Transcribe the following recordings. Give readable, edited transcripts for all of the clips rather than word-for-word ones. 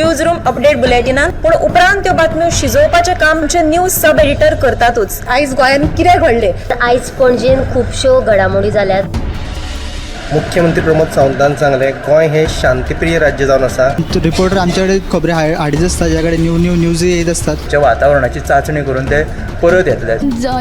News room update बुलेटिनान. पूण उपरांत त्यो बातम्यो शिजोवपाचें काम आमचे न्यूज सब एडिटर करतातूच. आयज गोंयांत कितें घडलें? आयज पणजेन खुबश्यो घडामोडी जाल्यात. मुख्यमंत्री प्रमोद सावंतान सांगलें, गोंय हें शांतीप्रिय राज्य जावन आसा. रिपोर्टर आमच्याकडे खबरी हाडीत आसता, ज्या कडेन न्यू न्यू न्यूज येत आसतात. च्या वातावरणाची चांचणी करून ते परत येतले.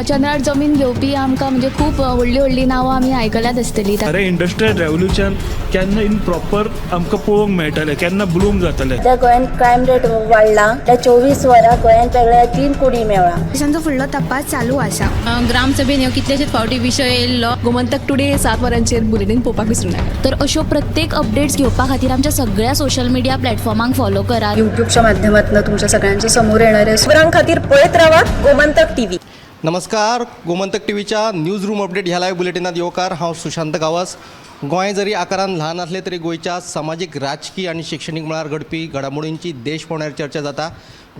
चंद्रार जमीन घेवपी आमकां म्हणजे खूब व्हडलीं व्हडलीं नांवां आमी आयकल्यात आसतलीं. खरें इंडस्ट्रियल रेवोल्युशन केन्ना इन प्रॉपर आमकां पळोवंक मेळटलें, केन्ना ब्लूम जातलें? सध्या गोंयांत क्रायम रेट वाडला. त्या 24 वरां गोंयांत वेगळ्या तीन कुडी मेवळा. तांचो फुडलो तपास चालू आसा. ग्रामसभेन ह्यो कितलेशेच फावटी विशय येयल्लो. गोमंतक टुडे 7 वरांचेर बुलेटीन पळोवपाक विसरूं नाका. तर अश्यो प्रत्येक अपडेट्स घेवपा खातीर आमच्या सगळ्या सोशल मिडिया प्लॅटफॉर्मांक फॉलो करात. युट्यूबच्या माध्यमातून तुमच्या सगळ्यांच्या समोर येणार आहे. खबरां खातीर पळयत रावात गोमंतक टीव्ही. नमस्कार, गोमंतक टीव्हीच्या न्यूज रूम अपडेट ह्या लायव्ह बुलेटिनात येवकार. हांव सुशांत गांवस. गोंय जरी आकारान ल्हान आसलें तरी गोंयच्या समाजीक, राजकी आनी शिक्षणीक मळार घडपी घडामोडींची देश पावंड्यार चर्चा जाता.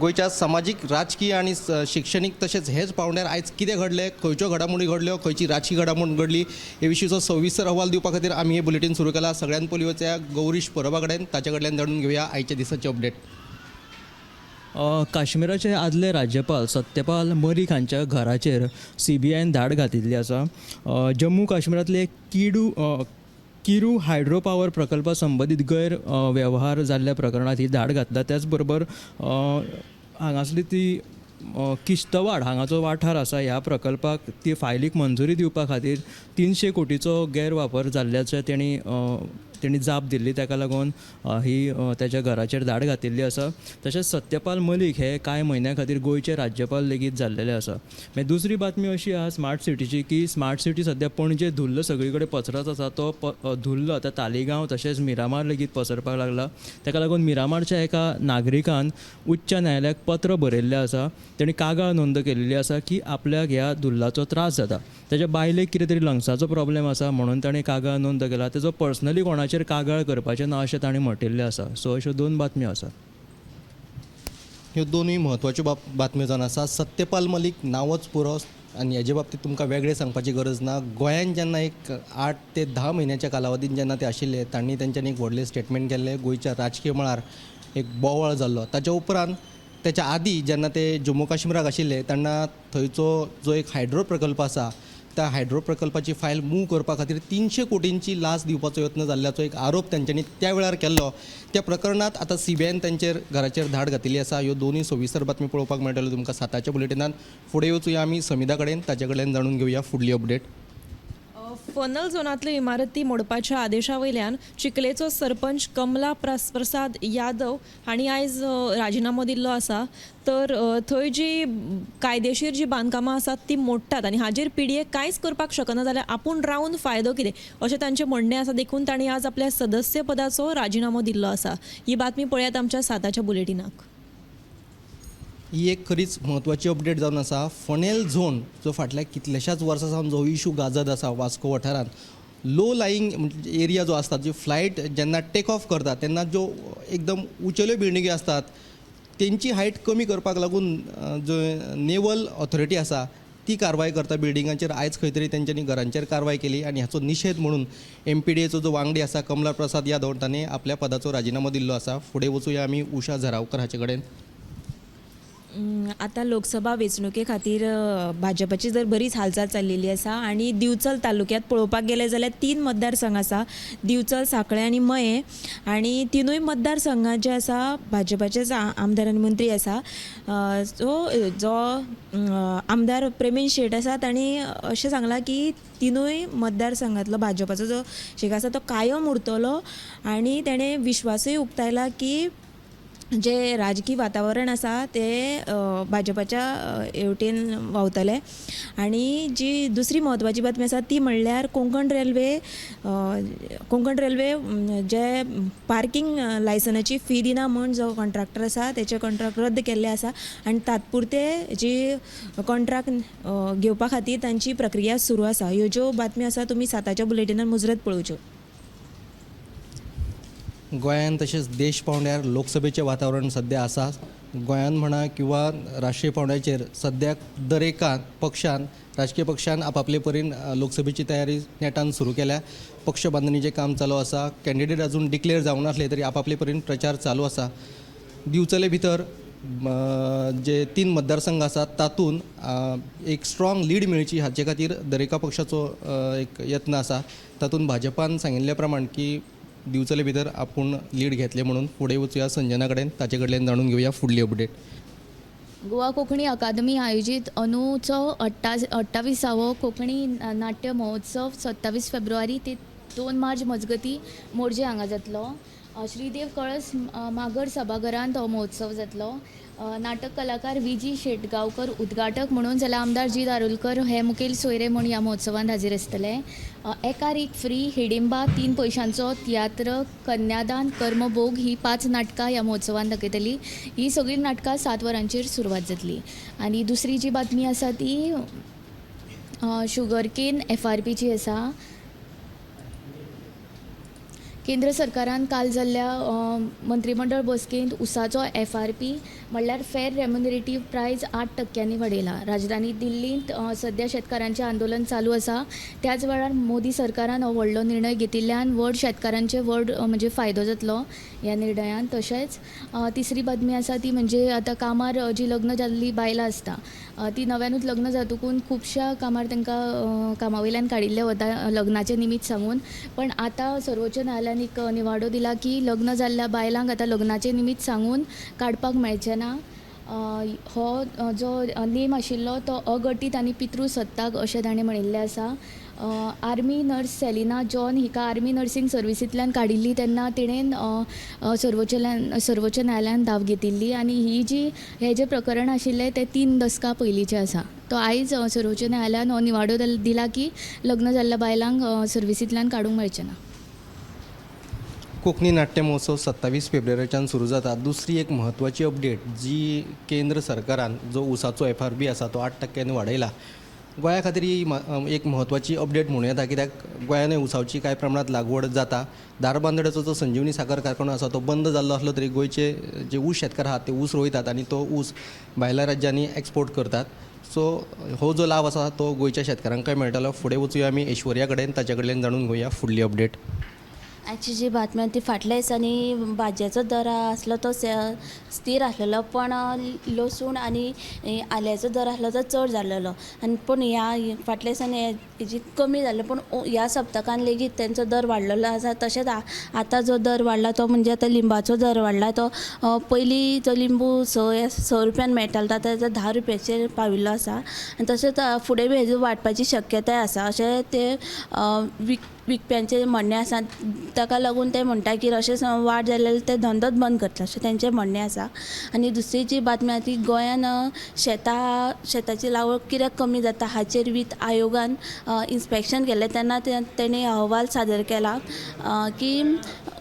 गोंयच्या समाजीक, राजकी आनी शिक्षणीक तशेंच हेच पावंड्यार आयज कितें घडलें, खंयच्यो घडामोडी घडल्यो, खंयची राजकी घडामोड घडली हे विशींचो सविस्तर अहवाल दिवपा खातीर आमी हें बुलेटीन सुरू केलां. सगळ्यान पयलीं वचया गौरीश परबा कडेन, ताच्या कडल्यान जाणून घेवया आयच्या दिसाची अपडेट. काश्मीराचे आदले राज्यपाल सत्यपाल मलीक हांच्या घराचेर सीबीआयन धाड घातिल्ली आसा. जम्मू काश्मीरांतले किरू हायड्रो पावर प्रकल्पा संबंदीत गैर वेव्हार जाल्ल्या प्रकरणांत ही धाड घातला. त्याच बरोबर हांगासली ती किश्तवाड हांगाचो वाठार आसा, ह्या प्रकल्पाक ती फायलीक मंजुरी दिवपा खातीर 300 कोटीचो गैरवापर जाल्ल्याचें तेणी तेणी जाप दिल्ली. ताका लागून ही ताच्या घराचेर धाड घातिल्ली आसा. तशेंच सत्यपाल मलीक हे कांय म्हयन्या खातीर गोंयचे राज्यपाल लेगीत जाल्लेले आसा. मागीर दुसरी बातमी अशी आहा स्मार्ट सिटीची की स्मार्ट सिटी सद्या पणजे धुल्ल सगळी कडेन पसरत आसा. तो धुल्ल आतां तालिगांव तशेंच मिरामार लेगीत पसरपाक लागला. ताका लागून मिरामारच्या एका नागरिकान उच्च न्यायालयाक पत्र बरयल्लें आसा. तेणी कागाळ नोंद केल्ली आसा की आपल्याक ह्या धुल्लाचो त्रास जाता. ताच्या बायलेक कितें तरी लंग्साचो प्रॉब्लेम आसा म्हणून ताणें कागाळ नोंद केला. तेजो पर्सनली कोणाचेर कागाळ करपाचें ना अशें ताणें म्हटिल्लें आसा. सो अश्यो दोन बातम्यो आसात. ह्यो दोनूय म्हत्वाच्यो बातम्यो जावन आसा. सत्यपाल मलीक नांवच पुरो आनी हेजे बाबतींत तुमकां वेगळें सांगपाची गरज ना. गोंयान जेन्ना एक 8 ते 10 म्हयन्याच्या कालावधीन जेन्ना ते आशिल्ले, तांणी तेंच्यांनी एक व्हडलें स्टेटमेंट केल्लें. गोंयच्या राजकीय मळार एक बोवाळ जाल्लो. ताच्या उपरांत, तेच्या आदीं जेन्ना ते जम्मू काश्मीराक आशिल्ले तेन्ना थंयचो जो एक हायड्रो प्रकल्प आसा, त्या हायड्रो प्रकल्पाची फायल मूव करपा खातीर 300 कोटींची लांच दिवपाचो यत्न जाल्ल्याचो एक आरोप तेंच्यांनी त्या वेळार केल्लो. त्या प्रकरणांत आतां सीबीआयन तेंचेर घराचेर धाड घातिल्ली आसा. ह्यो दोनूय सविस्तर बातमी पळोवपाक मेळटल्यो तुमकां 7च्या बुलेटिनान. फुडें वचुया आमी समिधा कडेन, ताचे कडल्यान जाणून घेवया फुडली अपडेट. फनल झोनांतल्यो इमारती मोडपाच्या आदेशा वयल्यान चिखलेचो सरपंच कमला प्रसाद यादव हांणी आयज राजिनामो दिल्लो आसा. तर थंय जी कायदेशीर जी बांदकामां आसात ती मोडटात आनी हाजेर पीडीए कांयच करपाक शकना जाल्यार आपूण रावन फायदो कितें अशें तांचें म्हणणें आसा. देखून तांणी आज आपल्या सदस्य पदाचो राजिनामो दिल्लो आसा. ही बातमी पळयात आमच्या 7च्या बुलेटिनाक. ही एक खरीच म्हत्वाची अपडेट जावन आसा. फनेल झोन जो फाटल्या कितल्याशाच वर्सां सावन जो इशू गाजत आसा वास्को वाठारांत, लो लाईंग एरिया जो आसता, जी फ्लायट जेन्ना टेक ऑफ करता तेन्ना ज्यो एकदम उंचेल्यो बिल्डिंगी आसतात तेंची हायट कमी करपाक लागून जो नेवल ऑथॉरिटी आसा ती कारवाय करता बिल्डिंगांचेर. आयज खंय तरी तेंच्यांनी घरांचेर कारवाय केली आनी हाचो निशेध म्हणून एमपीडीएचो जो वांगडी आसा कमला प्रसाद यादव, ताणें आपल्या पदाचो राजिनामो दिल्लो आसा. फुडें वचुया आमी उषा झरावकर हाचे कडेन. आतां लोकसभा वेंचणुके खातीर भाजपाची जर बरीच हालचाल चल्लेली आसा आनी दिवचल तालुक्यांत पळोवपाक गेलें जाल्यार तीन मतदारसंघ आसा, दिवचल, सांखळे आनी मयें. आनी तिनूय मतदारसंघात जे आसा भाजपाचेच आमदार आनी मंत्री आसा. सो जो आमदार प्रेमेंद शेट आसा, तांणी अशें सांगलां की तिनूय मतदारसंघांतलो भाजपाचो जो शेक आसा तो कायम उरतलो आनी तेणें विश्वासूय उक्तायला की जें राजकी वातावरण आसा तें भाजपाच्या हेवटेन व्हांवतलें. आनी जी दुसरी म्हत्वाची बातमी आसा ती म्हणल्यार कोंकण रेल्वे जे पार्कींग लायसनाची फी दिना म्हूण जो कॉन्ट्राक्टर आसा तेचे कॉन्ट्राक्ट रद्द केल्ले आसा आनी तात्पुरते जी कॉन्ट्राक्ट घेवपा खातीर तांची प्रक्रिया सुरू आसा. ह्यो ज्यो बातम्यो आसा तुमी 7च्या बुलेटिनान मुजरत पळोवच्यो. गोंयान तशेंच देश पांवड्यार लोकसभेचें वातावरण सद्या आसा. गोंयान म्हणा किंवा राष्ट्रीय पांवड्याचेर सद्याक दरेका पक्षान, राजकीय पक्षान आपापले परीन लोकसभेची तयारी नेटान सुरू केल्या. पक्ष बांदणीचें काम चालू आसा. कॅन्डिडेट अजून डिक्लेअर जावंक नासले तरी आपापले परीन प्रचार चालू आसा. दिवचले भितर जे 3 मतदारसंघ आसात तातूंत एक स्ट्रॉंग लीड मेळची हाचे खातीर दरेका पक्षाचो एक यत्न आसा. तातूंत भाजपान सांगिल्ल्या प्रमाण की दिवचले भितर आपूण लीड घेतले म्हणून. फुडें वचुया संजना कडेन, ताचे कडल्यान जाणून घेवया फुडली अपडेट. गोवा कोंकणी अकादमी आयोजीत अंदूचो 28वो कोंकणी नाट्य महोत्सव 27 फेब्रुवारी ते 2 मार्च मजगती मोरजे हांगा जातलो. श्रीदेव कळस मागर सभाघरांत हो महोत्सव जातलो. नाटक कलाकार व्ही जी शेटगांवकर उद्घाटक म्हणून, जाल्यार आमदार जी दारुलकर हे मुखेल सोयरे म्हूण ह्या महोत्सवांत हाजीर आसतले. एकार एक फ्री, हिडिंबा, 3 पयशांचो तियात्र, कन्यादान, कर्मभोग ही 5 नाटकां ह्या महोत्सवांत दाखयतली. ही सगळीं नाटकां 7 वरांचेर सुरवात जातली. आनी दुसरी जी बातमी आसा ती शुगरकेन FRPची आसा. केंद्र सरकारान काल जाल्ल्या मंत्रीमंडळ बसकेंत उसाचो FRP म्हणल्यार फेर रेम्युनरेटीव प्रायस 8% वाडयला. राजधानी दिल्लींत सद्या शेतकारांचें आंदोलन चालू आसा. त्याच वेळार मोदी सरकारान हो व्हडलो निर्णय घेतिल्ल्यान व्हड शेतकारांचे व्हड म्हणजे फायदो जातलो ह्या निर्णयान. तशेंच तिसरी बातमी आसा ती म्हणजे आतां कामार जी लग्न जाल्लीं बायलां आसता ती नव्यानूच लग्न जातकून खुबश्या कामार तांकां कामा वयल्यान काडिल्लें वता लग्नाचें निमीत सांगून. पण आतां सर्वोच्च न्यायालयान एक निवाडो दिला की लग्न जाल्ल्या बायलांक आतां लग्नाचें निमीत सांगून काडपाक मेळचें ना. हो जो नेम आशिल्लो तो अघटीत आनी पितृसत्ताक अशें ताणें म्हणिल्लें आसा. आर्मी नर्स सेलिना जॉन हिका आर्मी नर्सिंग सर्विसींतल्यान काडिल्ली तेन्ना तिणेन सर्वोच्च न्यायालयान धांव घेतिल्ली आनी ही जी हें जें प्रकरण आशिल्लें तें 3 दसकां पयलींचें आसा. तो आयज सर्वोच्च न्यायालयान हो निवाडो दिला की लग्न जाल्ल्या बायलांक सर्विसींतल्यान काडूंक मेळचें ना. कोंकणी नाट्य महोत्सव 27 फेब्रुवारीच्यान सुरू जाता. दुसरी एक म्हत्वाची अपडेट जी केंद्र सरकारान जो उसाचो FRP आसा तो 8% वाडयला. गोंया खातीर ही एक म्हत्वाची अपडेट म्हणूं येता, कित्याक गोंयानूय उसाची कांय प्रमाणांत लागवड जाता. धारबांदोड्याचो जो संजीवनी साखर कारखानो आसा तो बंद जाल्लो आसलो तरी गोंयचे जे ऊस शेतकार आहात ते ऊस रोयतात आनी तो ऊस भायल्या राज्यांनी एक्सपोर्ट करतात. सो हो जो लाभ आसा तो गोंयच्या शेतकारांकय मेळटलो. फुडें वचुया आमी ऐश्वर्या कडेन, ताचे कडल्यान जाणून घेवया फुडली अपडेट. आयची जी बातमी ती फाटल्या दिसांनी भाजयेचो दर आसलो तो स्थीर आसलेलो, पण लसूण आनी आल्याचो दर आसलो तो चड जाल्लेलो. आनी पूण ह्या फाटल्या दिसांनी हेजी कमी जाल्ले, पूण ह्या सप्तकान लेगीत तेंचो दर वाडलेलो आसा. तशेंच आतां जो दर वाडला तो म्हणजे आतां लिंबाचो दर वाडला. तो पयलीं जो लिंबू 6 रुपयान मेळटालो आतां तेजो 10 रुपयाचेर पाविल्लो आसा. आनी तशेंच फुडें बी हेजो वाडपाची शक्यताय आसा अशें ते विकप्यांचें म्हणणें आसा. ताका लागून ते म्हणटा की अशेंच वाड जाल्यार ते धंदोच बंद करतले अशें तेंचें म्हणणें आसा. आनी दुसरी जी बातमी आसा ती गोंयान शेताची लागवड कित्याक कमी जाता हाचेर वित्त आयोगान इन्स्पेक्शन केलें तेन्ना तेणी अहवाल सादर केला की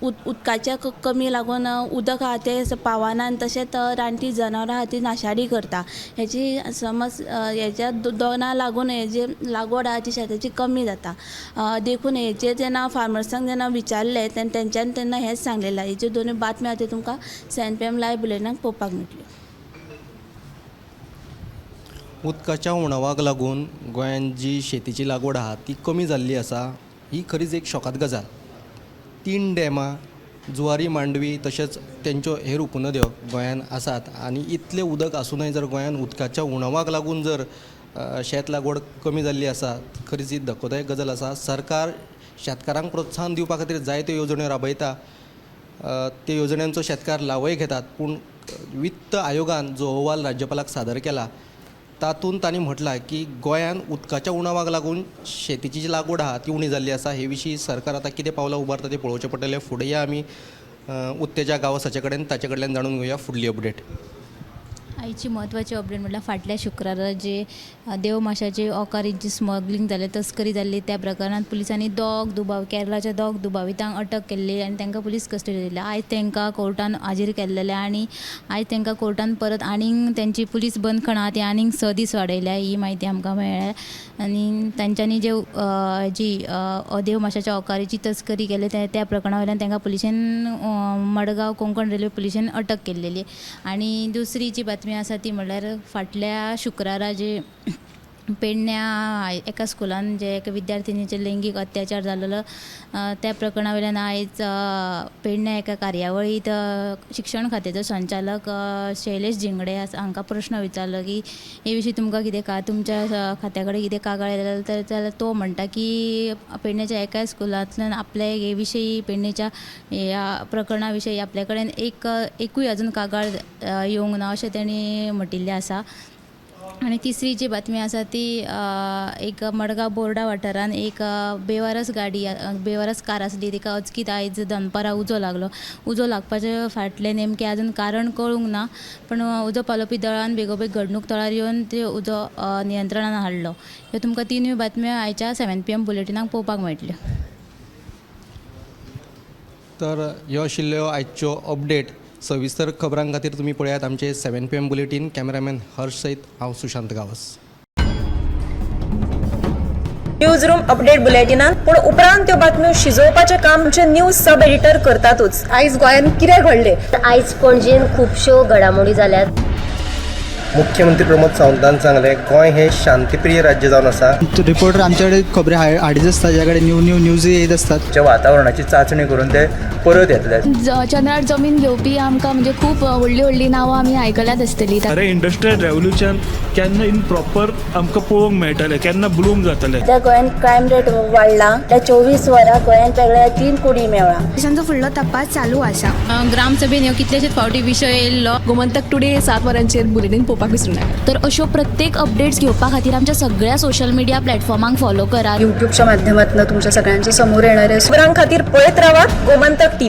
उदकाच्या कमी लागून उदक आहा तें पावना आनी तशेंच रानटी जनावरां आहा ती नाशाडी करता. हेजी समज हेज्या दोना लागून हेजी लागवड आहा ती शेताची कमी जाता. देखून हेजेर जेन्ना फार्मर्सांक जेन्ना विचारलें तेन्ना तेंच्यांनी तेन्ना हेंच सांगलेलें. हेज्यो दोनूय बातम्यो आहा त्यो तुमकां 7 PM live बुलेटिनाक पळोवपाक मेळटल्यो. उदकाच्या उणावाक लागून गोंयांत जी शेतीची लागवड आहा ती कमी जाल्ली आसा. ही खरीच एक शॉकाद गजाल. 3 डॅमां, जुवारी, मांडवी तशेंच तेंच्यो हेर उपनद्यो गोंयांत आसात आनी इतलें उदक आसुनूय जर गोंयांत उदकाच्या उणावाक लागून जर शेत लागवड कमी जाल्ली आसा, खरीच ही धक्कोदायक गजाल आसा. सरकार शेतकारांक प्रोत्साहन दिवपा खातीर जायत्यो येवजण्यो राबयता, ते येवजण्यांचो शेतकार लावय घेतात, पूण वित्त आयोगान जो अहवाल राज्यपालाक सादर केला तातूंत तांणी म्हटलां की गोंयांत उदकाच्या उणावाक लागून शेतीची जी लागवड आहा ती उणी जाल्ली आसा. हे विशीं सरकार आतां कितें पावलां उबारता तें पळोवचें पडटलें. फुडें या आमी उत्तेजा गांवस हाचे कडेन, ताचे कडल्यान जाणून घेवया फुडली अपडेट. आयची म्हत्वाची अपडेट म्हटल्यार फाटल्या शुक्रारा जे देवमाशाचे ओकारीची स्मगलिंग जालें, तस्करी जाल्ली, त्या प्रकरणांत पुलिसांनी केरळाच्या दोग दुबावितांक अटक केल्ली आनी तांकां पुलीस कस्टडी दिल्या. आयज तांकां कोर्टान हाजीर केल्लेले आनी आयज तांकां कोर्टान परत आनीक तेंची पुलीस बंदखण आहा ती आनीक 6 दीस वाडयल्या ही म्हायती आमकां मेळ्ळ्या. आनी तांच्यांनी जे जी देवमाशाच्या ओकारीची तस्करी केली त्या प्रकरणा वयल्यान तांकां पुलिशेन मडगांव कोंकण रेल्वे पुलिशेन अटक केल्लेली. आनी दुसरी जी बातमी आसा ती म्हणल्यार फाटल्या शुक्रारा जे पेडण्या एका स्कुलान जे एका विद्यार्थिनीचेर लैंगीक अत्याचार जाल्लो त्या प्रकरणा वयल्यान आयज पेडण्या एका कार्यावळींत शिक्षण खात्याचो संचालक शैलेश झिंगडे हांकां प्रश्न विचारलो की हे विशीं तुमकां कितें का तुमच्या खात्या कडेन कितें कागाळ आयल्या तर जाल्यार तो म्हणटा की पेडण्याच्या एकाय स्कुलांतल्यान आपले हे विशयी पेडणेच्या ह्या प्रकरणा विशयी आपल्या कडेन एकूय अजून कागाळ येवंक ना अशें तेणी म्हटिल्लें आसा. आनी तिसरी जी बातमी आसा ती एक मडगांव बोर्डा वाठारान एक बेवारस गाडी बेवारस कार आसली तिका अचकीत आयज दनपारां उजो लागलो. उजो लागपाचें फाटलें नेमकें आजून कारण कळूंक ना, पूण उजो पालोवपी दळान बेगोबेग घडणूक थळार येवन ते उजो नियंत्रणान हाडलो. ह्यो तुमकां तिनूय बातम्यो आयच्या 7 PM बुलेटिनाक पळोवपाक मेळटल्यो. तर ह्यो आशिल्ल्यो आयच्यो अपडेट. सविस्तर खबरां खातीर तुमी पळयात आमचे 7 PM bulletin. Cameraman Harsh सयत हांव Sushant Gawas. News room update बुलेटिनान पूण उपरांत त्यो बातम्यो शिजोवपाचें काम आमचे न्यूज सब एडिटर करतातूच. आयज गोंयांत कितें घडलें, आयज पणजेन खुबश्यो घडामोडी जाल्यात. मुख्यमंत्री प्रमोद सावंतान सांगलें, गोंय हें शांतीप्रिय राज्य जावन आसा. रिपोर्टर आमचे कडेन खबरी हाडीत आसता, ज्या कडेन न्यू न्यू न्यूज येत आसतात. वातावरणाची चांचणी करून ते परत येतले. चंद्रार जमीन घेवपी आमकां म्हणजे खूब व्हडलीं व्हडलीं नांवां आमी आयकल्यात आसतलीं. अरे इंडस्ट्रियल रेवोल्युशन केन्ना इन प्रॉपर आमकां पळोवंक मेळटलें, केन्ना ब्लूम जातलें. सध्या गोंयांत क्रायम रेट वाडला. त्या 24 वरां गोंयांत वेगळ्या 3 कुडी मेळ्ळा. पोलिसांचो फुडलो तपास चालू आसा. ग्रामसभेन ह्यो कितलेशेच फावटी विशय येयल्लो. गोमंतक टुडे 7 वरांचेर बुलेटीन पळोवपाक विसरूं नाका. तर अश्यो प्रत्येक अपडेट्स घेवपा खातीर आमच्या सगळ्या सोशल मिडिया प्लॅटफॉर्मांक फॉलो करात. यूट्यूबच्या माध्यमातून तुमच्या सगळ्यांच्या समोर येणारे खबरां खातीर पळयत रावात गोमंतक टीव्ही.